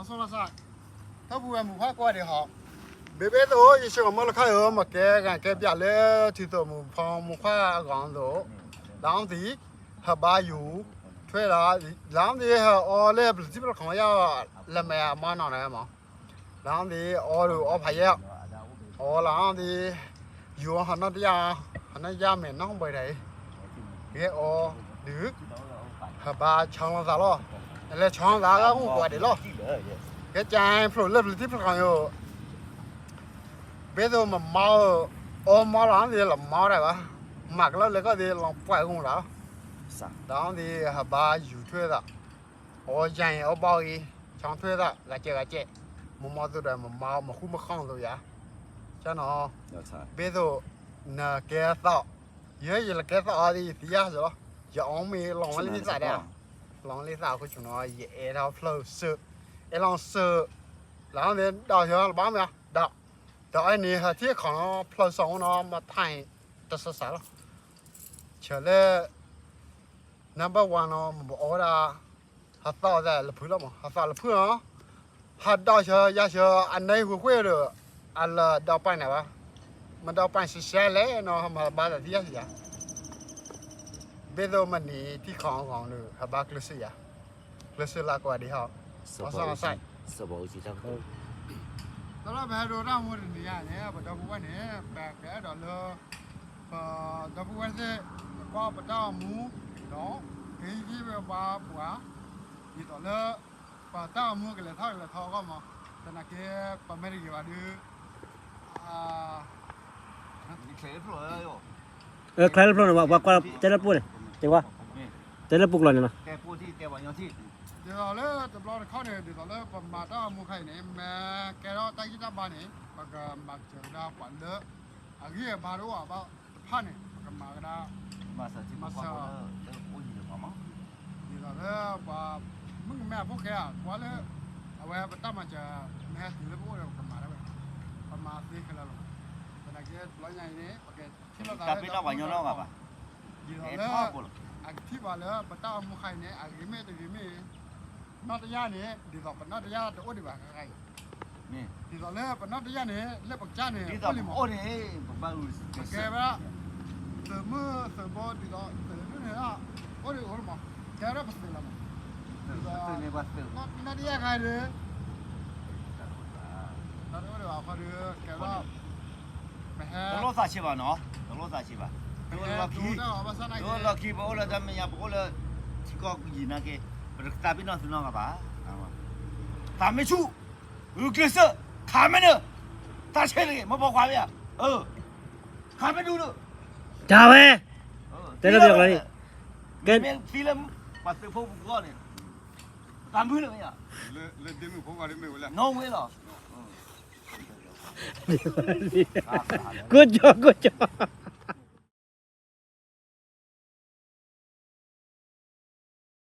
စီၤလီၤစၢ်, ထီၣ်ပူၤဝဲမုၢ်ခွါကွၢ်ဒံးဟီ, ဘ့ၣ်ဘ့ၣ်သိး ယဆှၢမီၢ်လၢခါအံၤ မ့ၢ်ကဲဂၤကဲပၠးလၢထံသိးမုၢ်ဖီမုၢ်ခွါအဂီၢ်သိး, လၢအီသံး ဟဲဘါယူၤ ထွဲဒီး လၢအီသံးဟဲအီလၢပျံၤထံပျံၤခီၣ်ယါ လၢမဲာ်အမါနီၢ်န့ၣ်မး, လၢအီသံးအီဒုးအီဖးယဲၢ်, အီလၢအီသံး ယူၤဟးနီၢ်တယၢ်, ဟးနီၢ်တယၢ်မဲာ်နီၢ်ဘှဲးတၢ်အံၤ, ကဲအီဒုး ဟဲဘါဆီလီၤသးလီၤ, လဲၤဆီလီၤသးလၢမုၢ်ကွၢ်ဒံးလီၤ, ကဲကၠဲဖျိလၢပျံၤထံပျံၤခီၣ်ယိာ် ဘ့ၣ်သိးမမါဧၢ, အီမါလီၤသ့ၣ်လီၤမါဒၣ်ဘၣ်, မၤကလီလၢကီၢ်သ့ၣ်လီၤပှဲၤကမူလီၤ, ဒီးသ့ၣ်ဟးဘါယူၤထွဲသး, အီယါအံၤအီဘီအံၤ, ဆီထွဲသး ဂၤကဲဂၤကဲ, မမါသိးဒီးမမါမဃူမဃီသိးယါ, ကၠနီၤ, ဘ့ၣ်သိး နကဲသီၣ်, ယဲယလဲၤကဲသီၣ်အီၤသ့ၣ်ယသံယါစၢၤလီၤ, ယအီမ့ၢ်လီၤဝဲလံသၣ်ဒၣ်, လီၤဝဲလံသၣ်အဃိဆူၣ်နီၤ ယအဲၣ်ထီၣ်ဖျၢၣ်စၢၤ, အဲၣ်လီၤစၢၤ, လီၤသ့ၣ်ဒီးယလီၤဘၣ်မ့ၢ်, ဒီး, ဒီးအဲၣ်န့ၣ်ဟဲထံၣ်ခီၣ်နီၤ ဖျၢၣ်စီၣ်မ့ၢ်နီၤ မၤထါအံၤ တစၢၤစၢ်လီၤ, ဆၢလၢ number one နီၤ မ့ၢ်ပအီဝဲဒၣ်, ဟးသီၣ်သးလၢဖုလီၤမး ဟးသီၣ်လၢဖုနီၤ, ဟးဒီးဆၢယါဆၢ အနၢ်ဟူဃ့ဒီး, အလၢဒီးပၢ်န့ၣ်ဘၣ်, မ့ၢ်ဒီးပၢ်ဆှဲဆှဲလဲၣ်နီၤ မၤဘါသးသံယါဆၢယါ, ဘ့ၣ်သိးမနံၤထံၣ်ခီၣ်အဂီၢ်ဒီး ဟးဘါကျဲးစၢးယါ, ကျဲးစၢးလၢကွၢ်ဒံးဟီ, အီၣ်စီၣ်အီၣ်စီၣ် တလီၤပဟဲဒိတၢ်မူတနံၤညါန့ၣ် ပဒီပုၢ်ဝဲၢ်န့ၣ် ပကအဲၣ်ဒိးလၢ ပဒီပုၢ်ဝဲၢ်သ့ၣ် ပကွၢ်ပတၢ်အိၣ်မူ ဒီး ကဟံးက့ၤဝဲပှၤပှၤ ဒ်သိးလၢ ပတၢ်အိၣ်မူကလဲၤထီၣ်ကလဲၤထီအဂီၢ်မး, သနာ်က့ ပမ့ၢ်တဂ့ၤဘၣ်ဒီး ချဲလၢဖျိန့ၣ် ပှၤကွၢ်တဲလၢပှိၢ်န့ၣ်, တဲဝဲ, တဲလၢပှိၢ်ကျီၢ်န့ၣ်လီၤ. ဒ်သိးလၢတဘျီတခီၣ်န့ၣ် ဒ်သိးလၢပမၤတၢ်အိၣ်မူခါအံၤန့ၣ် မ့ၢ်ကဲထီၣ်တၢ်ဂံၢ်တၢ်ဘါန့ၣ် ပကမၤစၢၤကဒါပှၤလၢ အဂံၢ်အဘါတအိၣ်ဘၣ်တဖၣ်န့ၣ် ပကမၤကဒါ မၤစၢၤ ဒ်သိးလၢပှၤမုၣ်ကမဲအဖိၣ်ဃဲဧါ ကွၢ်လၢ အဝဲပတၢ်မၤစၢၤ မ့ၢ်ဟဲတုၤလၢပအိၣ်ဒီး ပကမၤဒၣ်ဝဲ, ပမၤသ့ခဲလၢာ်လီၤ. သနာ်က့တဘျီညါအံၤန့ၣ် ပကထံၣ်လိာ်သးလၢ ဒ်သိးလၢ အကထံၣ်ဘၣ်လၢပတၢ်အိၣ်မူခါအံၤန့ၣ် အဂ့ၤမ့ၢ်တဂ့ၤမ့ၢ် နီၢ်တယၢ်န့ၣ် ဒ်သိးပနီၢ်တယၢ်တအိၣ်ဒံးဘၣ်ခဲခါအံၤ, ဒ်သိးလၢပနီၢ်တယၢ်န့ၣ် လၢပကစၢ်န့ၣ် အိၣ်လံမး, ကဲဝဲဒၣ် သုးမုၢ်သုးဘိ ဒ်သိးသုးဒုန့ၣ် အိၣ်ဒံးအိၣ်လံမး, ကဲဝဲဒၣ်ပသုးလီၤမး, ဒ်သိး နီၢ်တယၢ်ခါဒီး တၢ်တအိၣ်ဒံးဘၣ်အဃိဒီး ကဲဝဲဒၣ် ပဟဲ တလိၣ်သးဆံးဘၣ်နီၤ, တလိၣ်သးဆံးဘၣ်, ပအိၣ်လၢလီၢ်ခံ, ပအိၣ်လၢလီၢ်ခံ ပအိၣ်လၢတၢ်မဲာ်ညါ ပအိၣ်လၢ ထံကီၢ်ယံၤနာ်က့, ပတသးပ့ၤနီၣ်သုနီတဂၤဘၣ်, သးမ့ၢ်ဆူၣ်, ဂုာ်ကျဲးစၢး, ခးမ့ၢ်နၢၤ, သးဆံးတဂ့ၤ မ့ၢ်ပိာ်ခွါမ့ၢ်ဧါ, ခးမ့ၢ်ဒူဒီး, တၢ်ဝဲ, တဲလၢပယီၤကျိာ်န့ၣ်, ကဲ မ့ၢ်သံလၢ ပှၤသုးဖိပူၤကီၢ်န့ၣ်, သးမုၢ်လၢမ့ၢ်ဧါ, လၢဒ့မုၣ်ဖိဂီၢ်ဒ်မ့ၢ်ဝဲလဲၣ်, နီၣ်ဝဲလီၤ ကိးကၠီကိးကၠီ